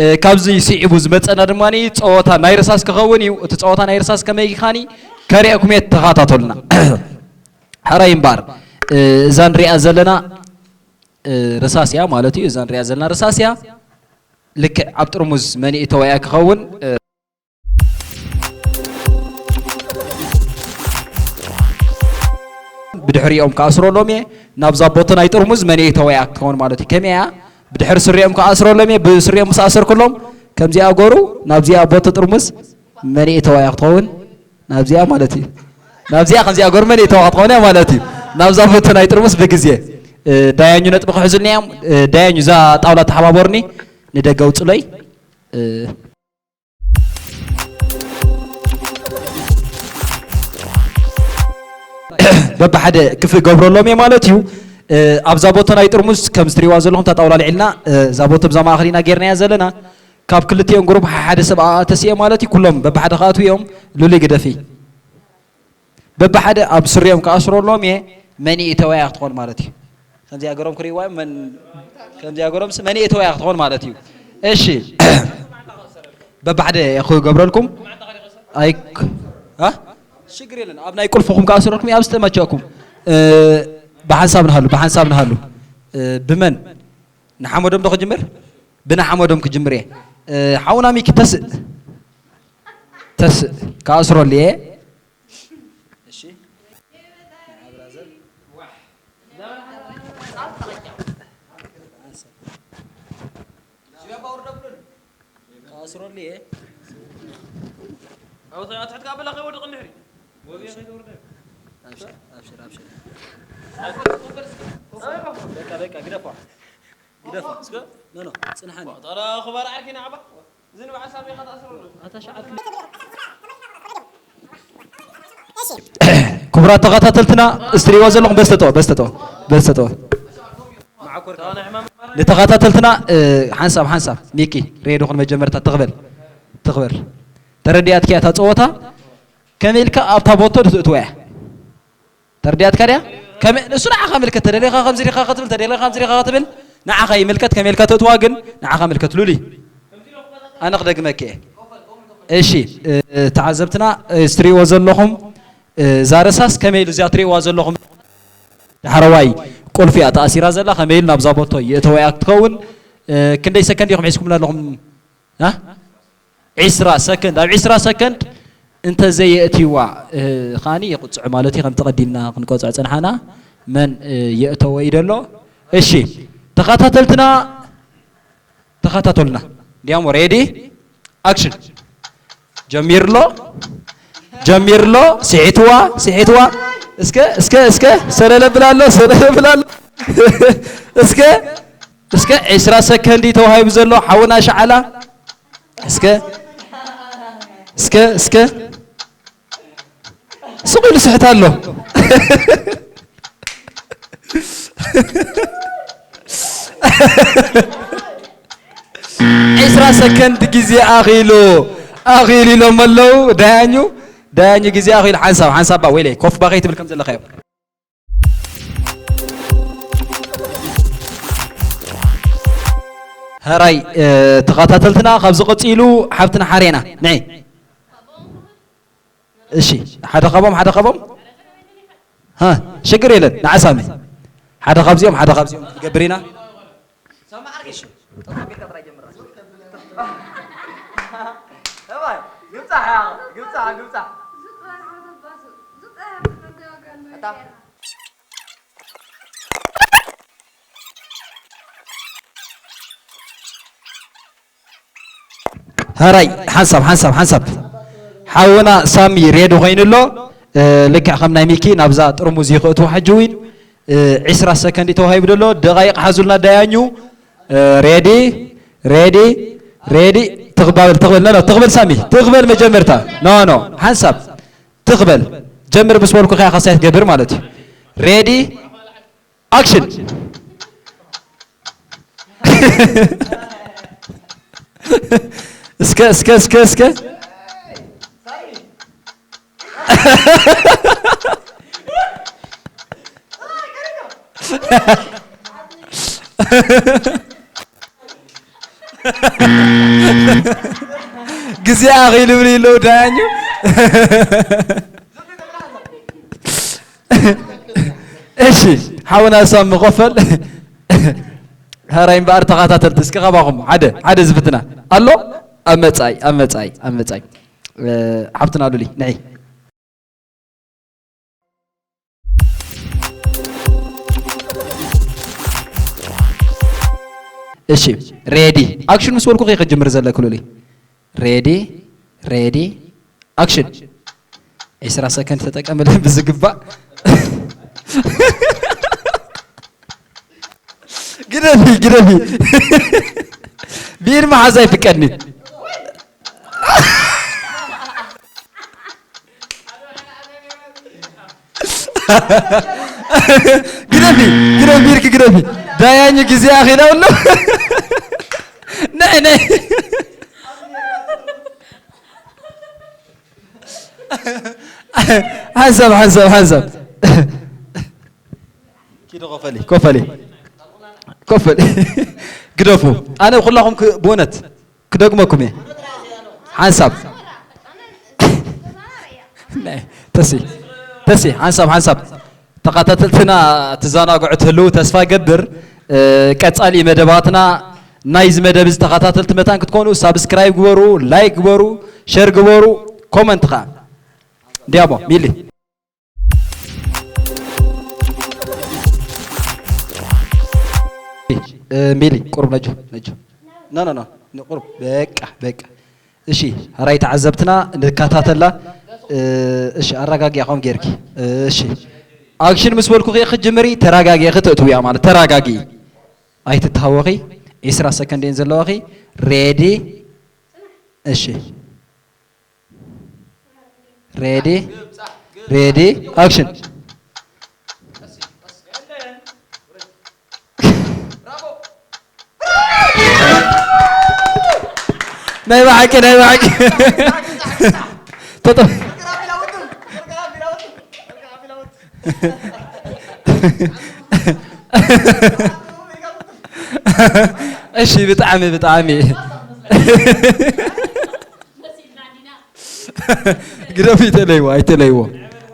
እ፣ ካብዚ ስዒቡ ዝመጸና ድማ ጸወታ ናይ ርሳስ ክኸውን እዩ። እቲ ጸወታ ናይ ርሳስ ከመይ ይኻኒ ከርእየኩም እየ፣ ተኸታተሉና። ሕራይ እምበኣር፣ እ፣ እዛ ንሪኣ ዘለና፣ እ፣ ርሳስ እያ ማለት እዩ። እዛ ንሪኣ ዘለና ርሳስ እያ። ልክዕ ኣብ ጥርሙዝ መን ይእተዋ እያ ክኸውን። እ፣ ብድሕሪኦም ክኣስረሎም እየ። ናብዛ ቦቲ ናይ ጥርሙዝ መን ይእተዋ እያ ክትኸውን ማለት እዩ። ከመይ እያ? ብድሕሪ ስሪኦም ክኣስረሎም እየ። ብስሪኦም ምስ ኣሰርኩሎም ከምዚኣ ገሩ ናብዚኣ ቦቲ ጥርሙዝ መን ይእተዋ እያ ክትኸውን? ናብዚኣ ማለት እዩ። ናብዚኣ ከምዚኣ ገሩ መን ይእተዋ ክትኸውን እያ ማለት እዩ። ናብዛ ቦቲ ናይ ጥርሙዝ ብግዜ፣ እ፣ ዳያኙ ነጥቢ ክሕዙልና እዮም። እ፣ ዳያኙ እዛ ጣውላ ተሓባበሩኒ፣ ንደገ ኣውፅለይ። እ፣ በብሓደ ክፍ ገብረሎም እየ ማለት እዩ። እ፣ ኣብዛ ቦቶ ናይ ጥርሙዝ ከም ዝትሪዋ ዘለኹም እታ ጣውላ ልዒልና፣ እ፣ እዛ ቦቶ ብዛ ማእኸል ኢና ጌርናያ ዘለና። ካብ ክልቲኦም ግሩፕ ሓደ ሰብ ኣተስየ ማለት እዩ። ኩሎም በብሓደ ክኣትዉ እዮም። ሉሊ ግደፊ። በብሓደ ኣብ ስሪኦም ክኣስረሎም እየ። መን ይእተዋ እያ ክትኾን ማለት እዩ። ከምዚኣ ገሮም ክርእይዋ እዮም። መን፣ ከምዚኣ ገሮምስ መን ይእተዋ እያ ክትኾን ማለት እዩ። እሺ። በብሓደ ክገብረልኩም። ኣይ፣ እ? ሽግር የለን። ኣብ ናይ ቁልፍኹም ክኣስረልኩም እዩ፣ ኣብ ዝተመቸእኩም። እ፣ ብሓንሳብ ንሃሉ፣ ብሓንሳብ ንሃሉ። እ፣ ብመን? ንሓመዶም ዶ ክጅምር? ብንሓመዶም ክጅምር እየ። እ፣ ሓውና ሚኪ ተስእ። ተስእ። ክኣስረሉ እየ። እሺ። ክኣስረሉ እየ። ኣብሽር፣ ኣብሽር፣ ኣብሽር። በቃ፣ በቃ፣ ግደፋ። ግደፋ። እስከ ኖ፣ ኖ፣ ጽንሓኒ። ዋጣራ ክባር ዓርኪ ንዓባ። ዝን በዓል ሳሚ ኢኻ ተኣስረሉ። ኣታ ሸዓት። ክቡራት ተኸታተልትና፣ እስትሪዎ ዘለኹም በስተጠወ፣ በስተጠወ፣ በስተጠወ። ንተኸታተልትና፣ እ፣ ሓንሳብ፣ ሓንሳብ፣ ሚኪ፣ ሬድዮ ኹን መጀመርታ ትኽበል፣ ትኽበል። ተረዲኣትኪ እያ እታ ጸወታ? ከመይ ኢልካ ኣብታ ቦቶ ትእትዋ እያ? ተረዲኣትካ ድያ? ከመ-፣ ንሱ ንዓኻ ምልከት፣ ተደሊኻ ከምዚ ዲኻ ክትብል፣ ተደሊኻ ከምዚ ዲኻ ክትብል፣ ንዓኻ ይምልከት፣ ከመይ ኢልካ ተእትዋ ግን ንዓኻ ምልከት። ሉሊ፣ ኣነ ክደግመኪ እየ። እሺ፣ እ፣ ተዓዘብትና፣ እ፣ እስትሪዎ ዘለኹም፣ እ፣ እዛ ርሳስ ከመይ ኢሉ እዚኣ ትሪእዋ ዘለኹም? ዳሕረዋይ ቁልፊ እያ ተኣሲራ ዘላ፣ ከመይ ኢሉ ናብዛ ቦቶ የእተወያ ክትኸውን፣ እ፣ ክንደይ ሰከንድ ኢኹም ሒዝኩምና ኣለኹም? እ? ዒስራ ሰከንድ፣ ኣብ ዒስራ ሰከንድ እንተዘየእትይዋ፣ እ፣ ኻኒ ይቕጽዑ ማለት እዩ። ከምቲ ቀዲምና ክንቀጽዖ ጸንሓና፣ መን፣ እ፣ የእተዎ እዩ ደሎ? እሺ፣ ተኸታተልትና፣ ተኸታተሉና። እንዲያሞ፣ ሬዲ፣ ኣክሽን። ጀሚርሎ፣ ጀሚርሎ፣ ስሒትዋ፣ ስሒትዋ። እስከ፣ እስከ፣ እስከ፣ ሰለለ ብላሎ፣ ሰለለ ብላሎ። እስከ፣ እስከ፣ ዒስራ ሰከንድ ተዋሂቡ ዘሎ ሓውና ሸዓላ። እስከ፣ እስከ፣ እስከ። ስቕ ኢሉ ስሕት ኣሎ። ዒስራ ሰከንድ ግዜ ኣኺሉ፣ ኣኺሉ ኢሎም ኣለዉ። ዳያኙ፣ ዳያኙ ግዜ ኣኺሉ። ሓንሳብ፣ ሓንሳብ ባ፣ ወይለይ፣ ኮፍ ባ ከይትብል ከም ዘለኻዮ። ሕራይ፣ እ፣ ተኸታተልትና፣ ካብዚ ቀጺሉ ሓብትና ሓሬና። ንዒ። እሺ፣ ሓደ ካብኦም፣ ሓደ ካብኦም። ሃ፣ ሽግር የለን። ንዓ ሳሚ። ሓደ ካብዚኦም፣ ሓደ ካብዚኦም ትገብር ኢና። ሕራይ፣ ሓንሳብ፣ ሓንሳብ፣ ሓንሳብ። ሓውና ሳሚ ሬዲ ኮይኑ ኣሎ። እ፣ ልክዕ ከም ናይ ሚኪ ናብዛ ጥርሙዝ እዩ ክእትዎ ሕጂ እውን። እ፣ ዒስራ ሰከንድ ተዋሂቡ ዘሎ። ደቓይቕ ሓዙልና ዳያኙ። እ፣ ሬዲ፣ ሬዲ፣ ሬዲ። ትኽባብል፣ ትኽበል፣ ኖ፣ ኖ፣ ትኽበል ሳሚ። ትኽበል መጀመርታ። ኖ፣ ኖ፣ ሓንሳብ። ትኽበል። ጀምር ምስ በልኩ ከያ ካሳይ ትገብር ማለት እዩ። ሬዲ፣ ኣክሽን። እስከ፣ እስከ፣ እስከ፣ እስከ። ግዜ ኣኺሉ ይብሉ ኣለዉ ዳያኙ። እሺ፣ ሓውና ሳሚ ኮፈል። ሀራይ እምበኣር ተኸታተልቲ፣ እስኪ ካባኹም ሓደ ሓደ ዝፍትና ኣሎ። ኣብ መጻኢ፣ ኣብ መጻኢ፣ ኣብ መጻኢ። እ፣ ሓብትና ሉሊ፣ ንዒ። እሺ፣ ሬዲ ኣክሽን ምስ በልኩ ከይ ክጅምር ዘለክ ሉሊ። ሬዲ፣ ሬዲ፣ ኣክሽን። ዒስራ ሰከንድ ተጠቀምልን ብዝግባእ። ግደፊ፣ ግደፊ። ብኢድ መሓዝ ኣይፍቀድኒ። ግደፊ፣ ግደፊ፣ ብኢድኪ ግደፊ። ዳያኝ ግዜ ኣኺላ ኣሎ። ነይ፣ ነይ። ሓንሳብ፣ ሓንሳብ፣ ሓንሳብ። ኪዶ ኮፈሊ፣ ኮፈሊ፣ ኮፈሊ። ግደፉ። ኣነ ኩላኹም ክ-፣ ብእውነት ክደግመኩም እየ። ሓንሳብ። ናይ፣ ተሲ፣ ተሲ፣ ሓንሳብ፣ ሓንሳብ። ተኸታተልትና ትዘናግዑ ትህልዉ ተስፋ ይገብር። እ፣ ቀጻሊ መደባትና ናይዚ መደብ እዚ ተኸታተልቲ መታን ክትኮኑ ሳብስክራይብ ግበሩ፣ ላይክ ግበሩ፣ ሸር ግበሩ፣ ኮመንት ኸኣ። እንዲያሞ፣ ሚሊ። እ፣ ሚሊ፣ ቁሩብ ነጆ፣ ነጆ። ኖ፣ ኖ፣ ኖ፣ ኖ፣ ቁሩብ። በቃ፣ በቃ። እሺ፣ ሀራይ ተዓዘብትና ንከታተላ። እ፣ እሺ፣ ኣረጋጊያ ከም ጌርኪ። እሺ። ኣክሽን ምስ በልኩ ኸ ክትጅምሪ፣ ተረጋጊ፣ ከተእትውያ ማለት፣ ተረጋጊ። ኣይትተሃወኺ። ዒስራ ሰከንድ እየን ዘለዋኺ። ሬዲ። እሺ። ሬዲ፣ ሬዲ፣ ኣክሽን። ናይ ብሓቂ፣ ናይ ብሓቂ። ተጠ-፣ እሺ፣ ብጣዕሚ፣ ብጣዕሚ። ግደፉ፣ ይተለይዎ፣ ኣይተለይዎ።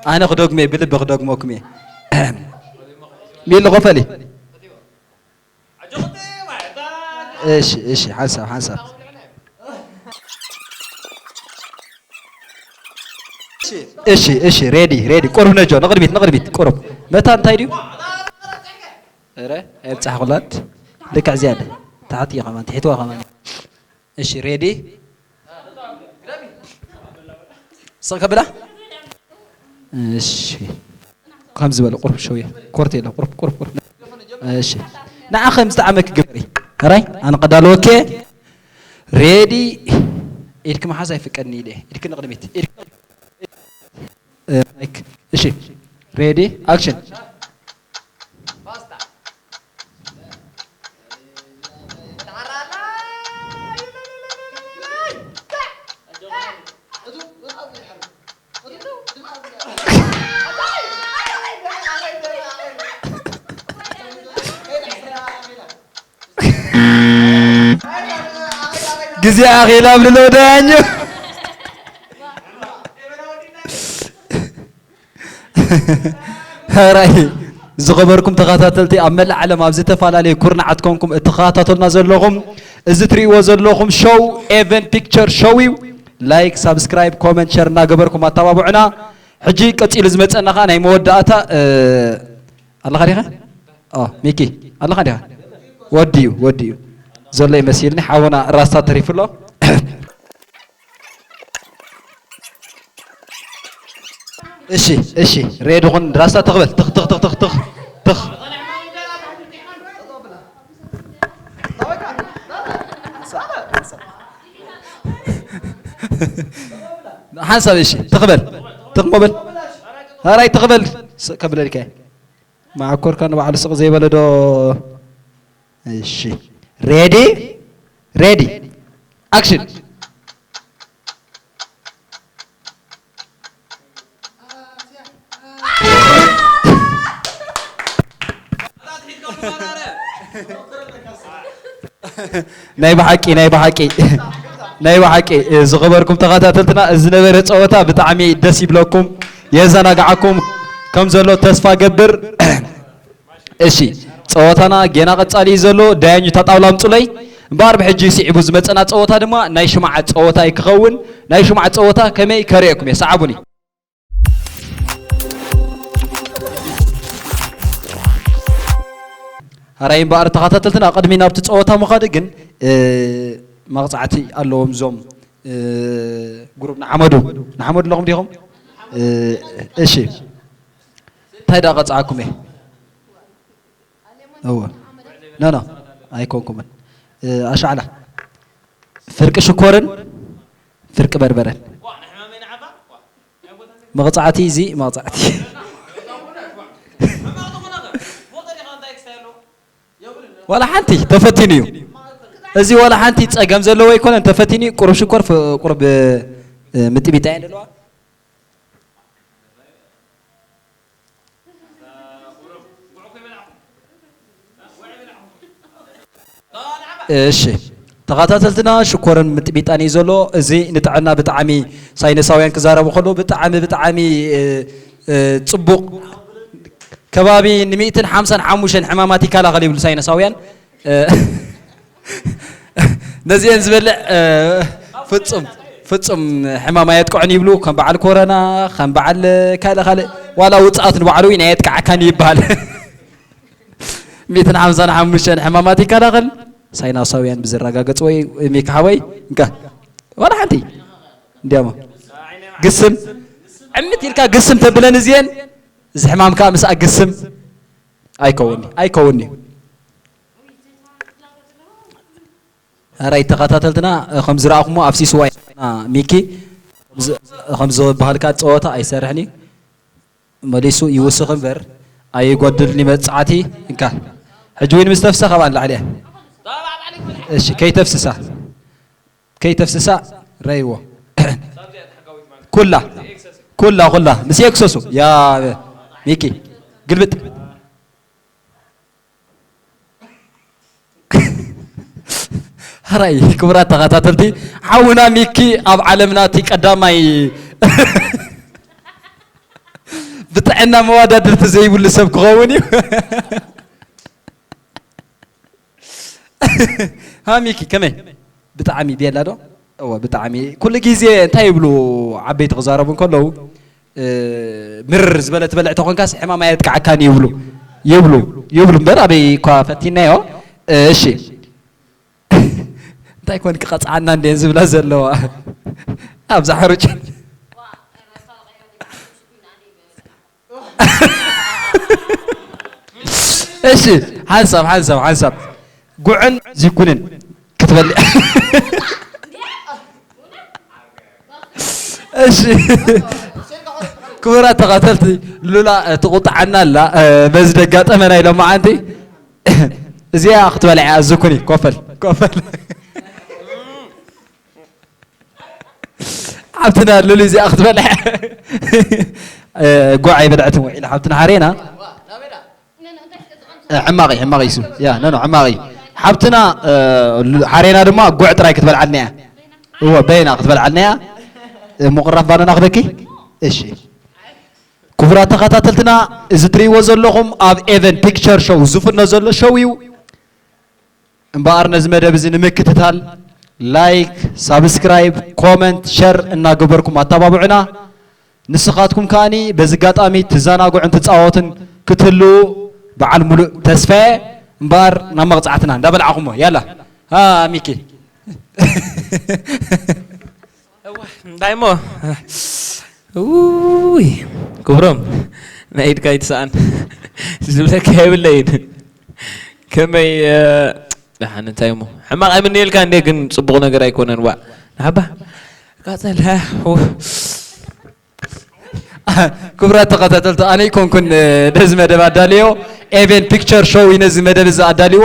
ኣነ ክደግሞ እየ፣ ብልቢ ክደግመኩም እየ። ሚሊ ኮፈሊ። እሺ፣ እሺ፣ ሓንሳብ፣ ሓንሳብ። እሺ፣ እሺ፣ ሬዲ፣ ሬዲ። ቁሩብ ነጆ፣ ንቕድሚት፣ ንቕድሚት፣ ቁሩብ። መታ እንታይ ድዩ? ኧረ፣ ኣይብጻሕኩላድ። ልክዕ ዝያዳ። ታሕቲ እየ ከማን፣ ትሕትዋ ከማን። እሺ፣ ሬዲ? ስቕ ከብላ? እሺ። ከም ዝበለ ቁርብ ሸውየ። ኮርት የለ፣ ቁርብ፣ ቁርብ፣ ቁርብ። እሺ። ንዓ ከም ዝጠዓመኪ ግበሪ። ሕራይ፣ ኣነ ቀዳለወኪ። ሬዲ? ኢድኪ ምሓዝ ኣይፍቀድን ኢለ። ኢድኪ ንቕድሚት። ኢድኪ እ፣ ማይክ። እሺ፣ ሬዲ፣ ኣክሽን። ግዜ ኣኺላ ብልሎ ዳኛ። ሕራይ ዝኸበርኩም ተኸታተልቲ፣ ኣብ መላእ ዓለም ኣብ ዝተፈላለዩ ኩርናዓት ኮንኩም እትኸታተሉና ዘለኹም፣ እዚ ትርእይዎ ዘለኹም ሾው ኤቨን ፒክቸር ሾው እዩ። ላይክ፣ ሳብስክራይብ፣ ኮመንት፣ ሸር እናገበርኩም ኣተባብዑና። ሕጂ ቀጺሉ ዝመጸና ኸኣ ናይ መወዳእታ፣ እ፣ ኣለኻ ዲኻ? ኦ፣ ሚኪ፣ ኣለኻ ዲኻ? ወዲዩ፣ ወዲዩ። ዘሎ ይመሲልኒ፣ ሓውና ራስታ ተሪፉ ኣሎ። እሺ፣ እሺ፣ ሬዲ ኹን። ራስታ ትኽበል። ትኽ፣ ትኽ፣ ትኽ፣ ትኽ፣ ትኽ፣ ትኽ። ሓንሳብ፣ እሺ፣ ትኽበል። ትኽ ሞበል። ሀራይ ትኽበል። ስቕ ከብለልካ እየ። መዓኮርካ ንባዕሉ ስቕ ዘይበለ ዶ? እሺ። ሬዲ? ሬዲ። ኣክሽን። ናይ ብሓቂ ናይ ብሓቂ ናይ ብሓቂ ዝኸበርኩም ተኸታተልትና፣ እዚ ዝነበረ ፀወታ ብጣዕሚ ደስ ይብለኩም፣ የዘናግዓኩም ከም ዘሎ ተስፋ ገብር። እሺ፣ ፀወታና ጌና ቀፃሊ እዩ ዘሎ። ዳያኙ ታጣውላ ኣምፁለይ። እምበኣር ብሕጂ ስዒቡ ዝመፀና ፀወታ ድማ ናይ ሽምዓ ፀወታ እዩ ክኸውን። ናይ ሽምዓ ፀወታ ከመይ ከርእየኩም እየ፣ ሰዓቡኒ። ሕራይ እምበኣር ተኸታተልትና፣ ቅድሚ ናብቲ ፀወታ ምኻድ ግን፣ እ፣ መቕፃዕቲ ኣለዎም እዞም፣ እ፣ ግሩፕ ንሓመዱ። ንሓመዱ ኣለኹም ዲኹም? እ፣ እሺ። እንታይ ደኣ ቀጻዕኩም እየ? እወ። ኖ፣ ኖ፣ ኣይኮንኩምን። እ፣ ኣሻዕላ። ፍርቂ ሽኮርን ፍርቂ በርበረን። መቕጻዕቲ እዚ መቕጻዕቲ። ዋላ ሓንቲ ተፈቲኑ እዩ። እዚ ዋላ ሓንቲ ጸገም ዘለዎ ኣይኮነን፣ ተፈቲኑ እዩ። ቁሩብ ሽኮር፣ ፍ-፣ ቁሩብ፣ እ፣ ምጥሚጣ እየን ዘለዋ። እሺ፣ ተኸታተልትና፣ ሽኮርን ምጥሚጣን እዩ ዘሎ። እዚ ንጥዕና ብጣዕሚ ሳይንሳውያን ክዛረቡ ከለዉ ብጣዕሚ፣ ብጣዕሚ፣ እ፣ እ፣ ጽቡቕ፣ ከባቢ ንሚእትን ሓምሳን ሓሙሽተን ሕማማት ይከላኸል ይብሉ ሳይንሳውያን። እ፣ ነዚአን ዝበልዕ፣ እ፣ ፍጹም፣ ፍጹም ሕማም ኣየጥቅዖን ይብሉ። ከም በዓል ኮረና፣ ከም በዓል ካልእ ካልእ፣ ዋላ ውጽኣት ንባዕሉ እውን ኣየጥቅዓካን ይበሃል። ሚእትን ሓምሳን ሓሙሽተን ሕማማት ይከላኸል። ሳይንሳውያን ብዘረጋገጽዎ እዩ። ሚኪ ሓወይ፣ እንካ። ዋላ ሓንቲ። እንዲያሞ። ግስም። ዕምት ኢልካ ግስም ተብለን እዚአን። እዚ ሕማም ከኣ ምስኣ ግስም። ኣይከውን'ዩ፣ ኣይከውን'ዩ። ሕራይ ተኸታተልትና፣ ከም ዝረኣኹሞ ኣፍሲስዋ ኢና ሚኪ። ከም ዝ-፣ ከም ዝበሃልካ ጸወታ ኣይሰርሕን እዩ። መሊሱ ይውስኽ እምበር ኣይጎድልን እዩ መጽዓቲ። እንካ። ሕጂ እውን ምስ ተፍሰ ካብኣ ንላዕሊ እያ። እሺ፣ ከይተፍስሳ። ከይተፍስሳ ረይዎ። ኩላ፣ ኩላ፣ ኩላ። ምስ ኤክሰሱ። ያ ሚኪ፣ ግልብጥ። ሕራይ፣ ክቡራት ተኸታተልቲ፣ ሓውና ሚኪ ኣብ ዓለምና እቲ ቀዳማይ ብጥዕና መዋዳድርቲ ዘይብሉ ሰብ ክኸውን እዩ። ሃ ሚኪ፣ ከመይ? ብጣዕሚ ቤላ ዶ? እወ፣ ብጣዕሚ። ኩሉ ግዜ እንታይ ይብሉ ዓበይቲ ክዛረቡ እንከለዉ፣ እ፣ ምርር ዝበለ ትበልዕ ተኾንካስ ሕማም ኣየጥቅዓካን ይብሉ። ይብሉ፣ ይብሉ እምበር ኣበይ እኳ ፈቲናዮ። እ፣ እሺ። እንታይ ኮን ክቐጽዓና እንዴን ዝብላ ዘለዋ? ኣብዛ ሕሩጭ። እሺ፣ ሓንሳብ፣ ሓንሳብ፣ ሓንሳብ። ጉዕን ዝኩንን ክትበልዕ። እሺ። ክቡራት ተኸታተልቲ፣ ሉላ፣ እ፣ ትቑጣዓና ኣላ፣ እ፣ በዚ ደጋጠመ ናይ ሎማዓንቲ። እዚኣ ክትበልዕ እያ፣ ዝኩኒ፣ ኮፈል፣ ኮፈል። ሓብትና ሉሊ እዚኣ ክትበልዕ። እ፣ ጉዕ ኣይበልዐትን ውዒላ ሓብትና ሓሬና። እ፣ ሕማቕ እዩ፣ ሕማቕ እዩ እሱ። ያ፣ ኖ፣ ኖ፣ ሕማቕ እዩ። ሓብትና፣ እ፣ ሉ-፣ ሓሬና ድማ ጉዕ ጥራይ ክትበልዓልና እያ። እወ፣ በይና ክትበልዓልና እያ። እ፣ ምቑራፍ ባናና ክበኪ? እሺ። ክቡራት ተኸታተልትና፣ እዚ ትርእይዎ ዘለኹም ኣብ ኤቨን ፒክቸር ሾው ዝፍኖ ዘሎ ሾው እዩ። እምበኣር ነዚ መደብ እዚ ንምክትታል ላይክ፣ ሳብስክራይብ፣ ኮመንት፣ ሸር እናገበርኩም ኣተባብዑና። ንስኻትኩም ከኣኒ በዚ ኣጋጣሚ ትዘናግዑን ትጻወቱን ክትህልዉ በዓል ሙሉእ ተስፋ እየ። እምበኣር ናብ መቕጻዕትና እንዳበልዓኹሞ፣ ያላ። ሃ፣ ሚኪ። እዋ፣ እንታይ እሞ? ውይ፣ ክብሮም፣ ናይ ኢድካ ኣይትስኣን። ዝብለካ የብለይን። ከመይ፣ እ፣ ደሓን፣ እንታይ እሞ? ሕማቕ ኣይምንየልካ እንዴ፣ ግን ጽቡቕ ነገር ኣይኮነን። ዋ፣ ንሓባ፣ ቃጸል፣ ሃ፣ ው። ክቡራት ተኸታተልቲ፣ ኣነ ኣይኮንኩን፣ እ፣ ነዚ መደብ ኣዳልዮ፣ ኤቨን ፒክቸር ሾው እዩ ነዚ መደብ እዚ ኣዳልዎ።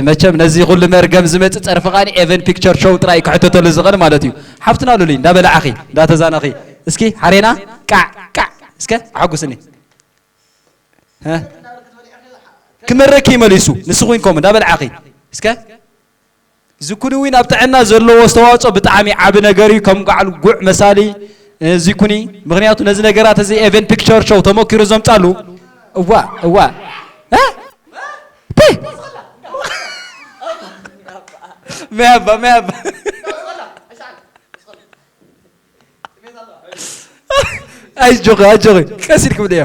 መቸም ነዚ ኩሉ መርገም ዝመጽእ ጸርፊ ኸኣኒ ኤቨን ፒክቸር ሾው ጥራይ ክሕተተሉ ዝኽእል ማለት እዩ። ሓፍትና ሉሊ፣ እንዳበላዕኺ፣ እንዳተዛነኺ፣ እስኪ ሓሬና፣ ቃዕ፣ ቃዕ፣ እስከ ኣሐጉስኒ። ሀ? ክመረኪ መሊሱ፣ ንስኺ እውን ከምኡ እንዳበላዕኺ፣ እስከ ዝኩኒ እውን ኣብ ጥዕና ዘለዎ ኣስተዋፅኦ ብጣዕሚ ዓቢ ነገር እዩ። ከም በዓል ጉዕ መሳሊ ዝኩኒ፣ ምክንያቱ ነዚ ነገራት እዚ ኤቨን ፒክቸር ሾው ተመኪሩ ዘምፃሉ። እዋ እዋ እ? ቲ! መያባ መያባ ኣይጆኺ ኣይጆኺ ቀስ ኢልኩም ድያ